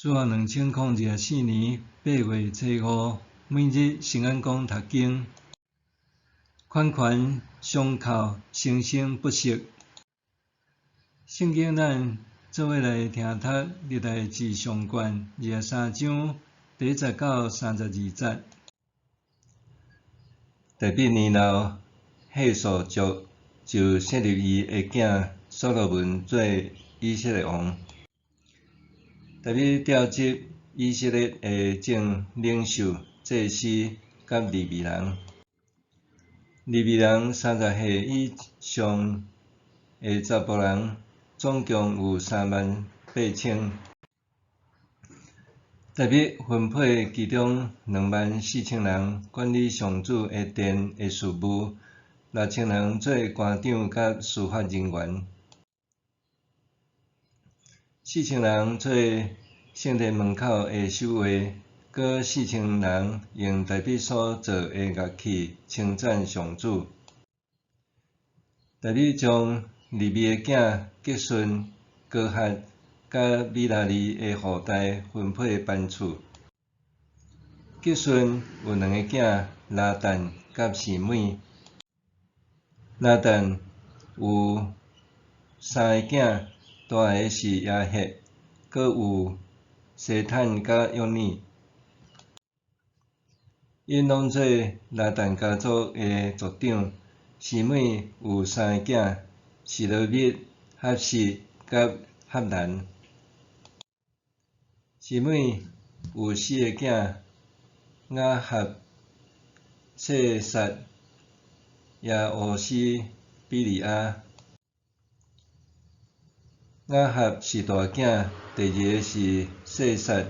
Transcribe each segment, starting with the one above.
主後2024年8月初五，每日聖安講讀經，環環相扣，生生不息。聖經咱做伙來聽讀歷代志上卷23章第1節到32節。大衛年老，歲數足，就設立伊的囝所羅門做以色列王。大衛召集以色列的眾領袖、祭司佮利未人。利未人30歲以上的查埔人，總共有38,000。大衛分配其中24,000人管理上主的殿的事務，6,000人做官長佮司法人員，4,000人做聖殿門口的守衛，閣4,000人用大衛所造的樂器稱讚上主。大衛將利未的囝革順、哥哈佮米拉利的後代分配班次。革順有兩個囝，拉但佮示每。拉但有三個囝，大个是耶赫，閣有西坦佮約尼。𪜶攏做拉但家族的族長。示每有三个囝，示羅密、哈實佮哈蘭。示每有四个囝，雅合、細撒、耶烏斯、比利亞。雅合是大囝，第二个是細撒、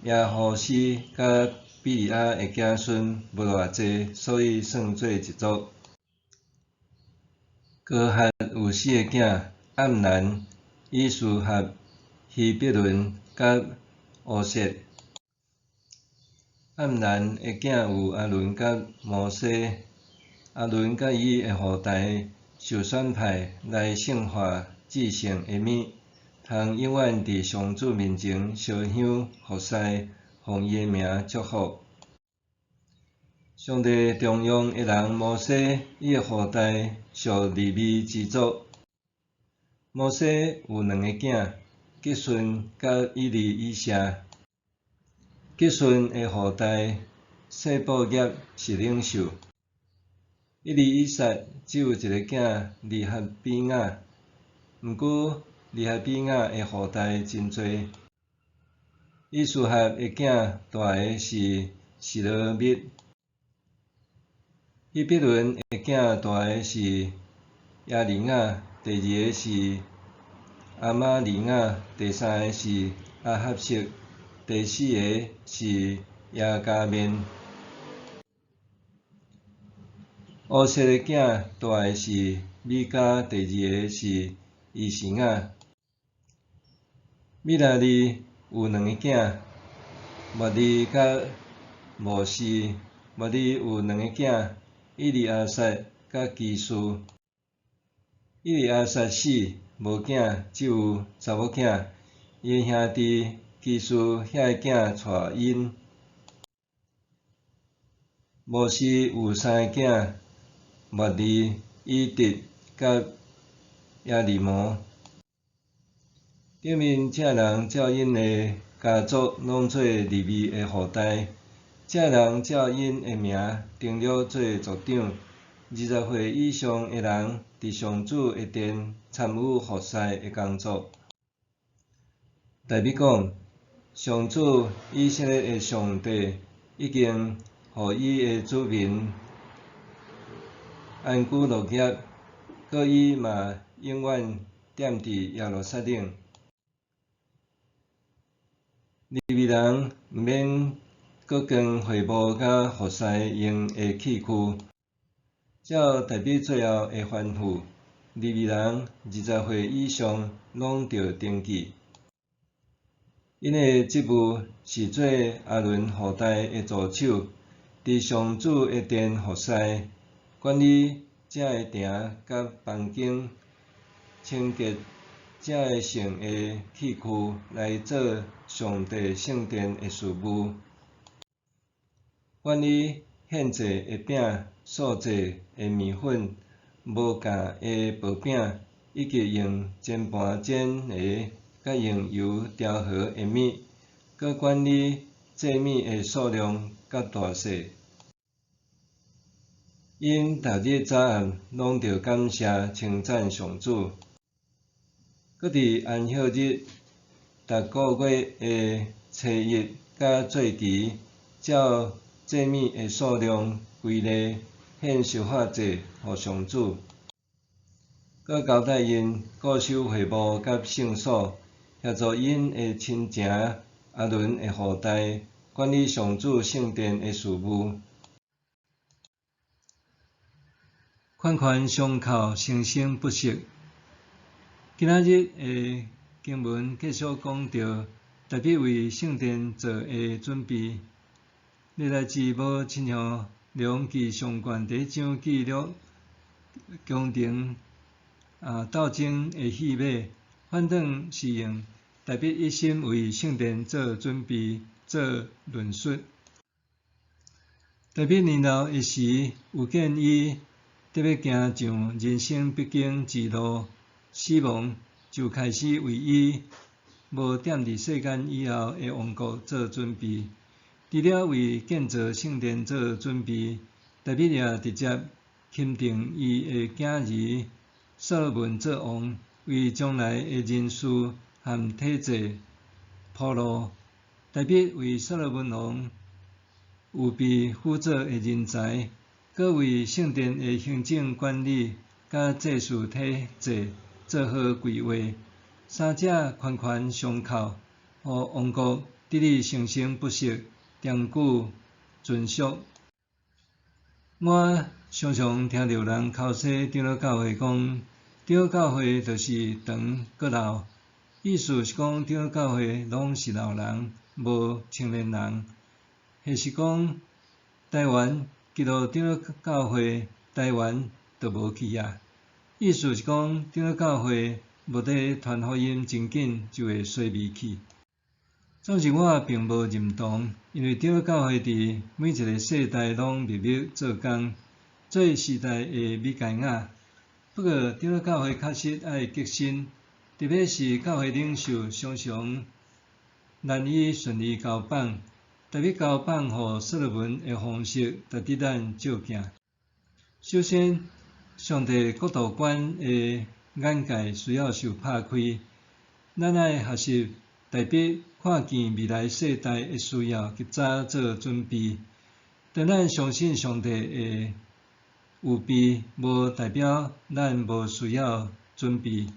耶烏斯佮比利亞的子孫無偌濟，所以算做一族。哥哈有四个囝，暗蘭、以斯合、希伯倫佮烏設。暗蘭的囝有亞倫佮摩西。亞倫佮伊的後代受選派來聖化至聖的物，通永遠佇上主面前燒香服侍，奉伊的名祝福。上帝重用的人摩西，伊的後代屬利未支族。摩西有兩個囝，革順佮以利以謝。革順的後代細布業是領袖。以利以撒只有一个囝利合比亞，毋過利合比亞的後代真濟。以斯合的囝大个是示羅密。希伯倫的囝大个是耶利雅，第二个是亞瑪利雅，第三个是亞哈悉，第四个是耶加面。烏設的囝大个是米迦，第二个是伊示雅。米拉利有兩個囝，抹利佮摩西。抹利有兩個囝，以利亞撒佮基士。以利亞撒死，無囝，只有查某囝。伊的兄弟基士遐的囝娶𪜶。摩西有三个囝，抹利、以得佮耶利摩。頂面這人照𪜶的家族攏做利未的後代，這人照𪜶的名登錄做族長。20歲以上的人，佇上主的殿參與服侍的工作。大衛講：上主以色列的上帝已經予伊的子民安居樂業，閣伊嘛永遠踮佇耶路撒冷。利未人毋免閣扛會幕佮服侍用的器具。照大衛最後的吩咐，利未人20歲以上攏著登記。𪜶的職務是做亞倫後代的助手，佇上主的殿服侍，管理食的埕佮房間，清潔遮个圣的器具来做上帝圣殿的事务。管理献祭的饼、素祭的麵粉、無酵的薄餅，以及用煎盤煎的，佮用油調和的物，閣管理祭物的數量佮大細。𪜶逐日早暗攏著感謝稱讚上主。閣佇安息日，逐個月的初一佮節期，照祭物的數量規例獻燒化祭予上主。閣交代𪜶固守會幕佮聖所，協助𪜶的親情亞倫的後代管理上主聖殿的事務。環環相扣，生生不息。今仔日的經文繼續講著大衛為聖殿做的準備。歷來誌無親像列王紀上卷第一章記錄宮廷鬥爭的戲碼，反轉是用大衛一心為聖殿做準備做論述。大衛年老的時，有見伊得欲行上人生必經之路，死亡就開始為伊無踮佇世間以後的王國做準備。除了為建造聖殿做準備，大衛也直接欽定伊的囝兒所羅門做王，為將來的人事和體制鋪路。大衛為所羅門王預備輔佐的人才，閣為聖殿的行政管理佮祭司體制做好規劃，三者環環相扣，予王國得以生生不息、長久存續。我常常聽著人口說長老教會講，長老教會就是長閣老，意思是講長老教會攏是老人，無青年人，或是講台灣基督長老教會台灣就無去啊，意思是講長老教會無咧傳福音，真緊就會衰微去。總是我並無認同，因為長老教會佇每一個世代攏默默做工，做時代的米該亞。不過長老教會確實愛革新，特別是教會領袖常常難以順利交棒，特別交棒予所羅門的方式，值得咱借鏡。首先，上帝國度觀的眼界需要受拍開，咱愛學習大衛看見未來世代的需要，及早做準備。當咱相信上帝的預備，無代表咱無需要準備。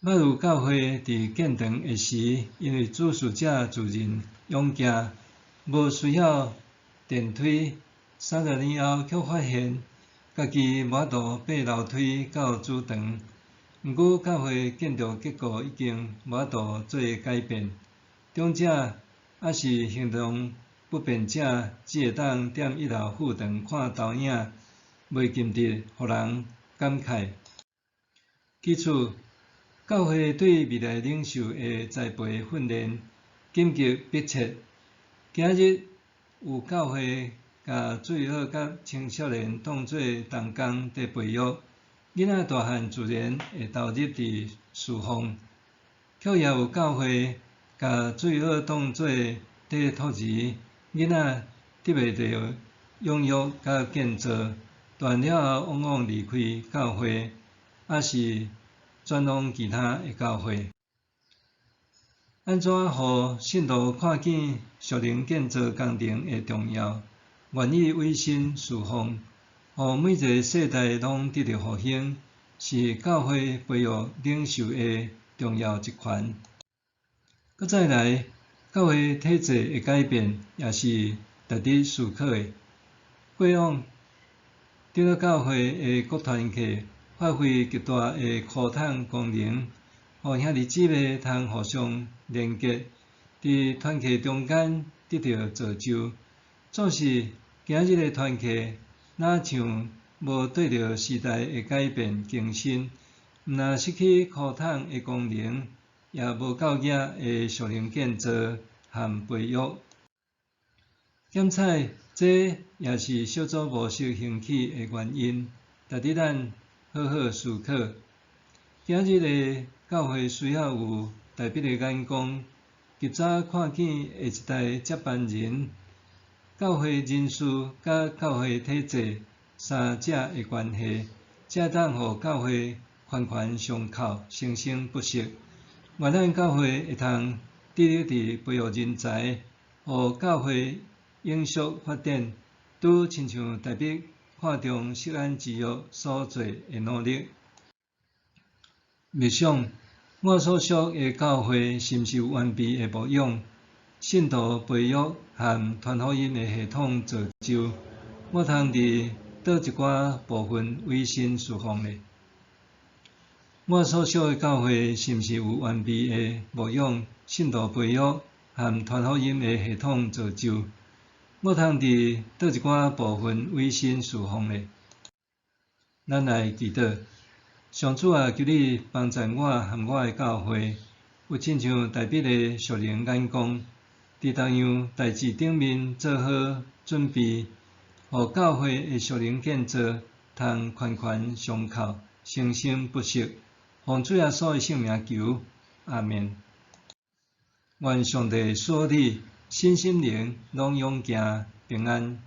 捌有教會佇建堂的時，因為主事者自認勇健，無需要電梯，30年後卻發現家己無法度爬樓梯到主堂。毋過教會建築結構已經無法度做改變，長者抑是行動不便者，只會當踮一樓副堂看投影，袂禁得予人感慨。其次，教會對未來領袖的栽培訓練緊急迫切。今日有教會共主日學佮青少年當做同工佇培育，囡仔大漢自然會投入佇事奉，卻也有教會共主日學當做佇托兒，囡仔得袂著養育佮建造，大漢了後往往離開教會，抑是轉往其他的教會。按怎予信徒看見屬靈建造工程的重要，願意委身事奉，予每一個世代攏得著復興，是教會培育領袖的重要一環。閣再來，教會體制的改變也是值得思考的。過往長老教會的各團契發揮極大的箍桶功能，予兄弟姊妹通互相連結，佇團契中間得著造就。總是今日的團契，若像無對著時代的改變更新，毋若失去箍桶的功能，也無夠額的屬靈建造和培育。檢採，這也是小組模式興起的原因，值得咱好好思考。今日的教會需要有大衛的眼光，及早看見下一代接班人、教會人事佮教會體制三者的關係，才會當予教會環環相扣，生生不息。願咱教會會通致力佇培育人才，予教會永續發展，拄親像大衛看重錫安之約所做的努力。默想，我所屬的教會是毋是有完備的牧養、信徒培育和傳福音的系統造就？我通佇佗一寡部分委身事奉呢？我所屬的教會是毋是有完備的牧養、信徒培育和傳福音的系統造就？我通佇佗一寡部分委身事奉呢？咱來祈禱，上主啊，求你幫贊我和我的教會，有親像大衛的屬靈眼光，佇逐樣代誌頂面做好準備，予教會的屬靈建造通環環相扣，生生不息。奉主耶穌的聖名求，阿們。願上帝賜予你身心靈攏勇健平安。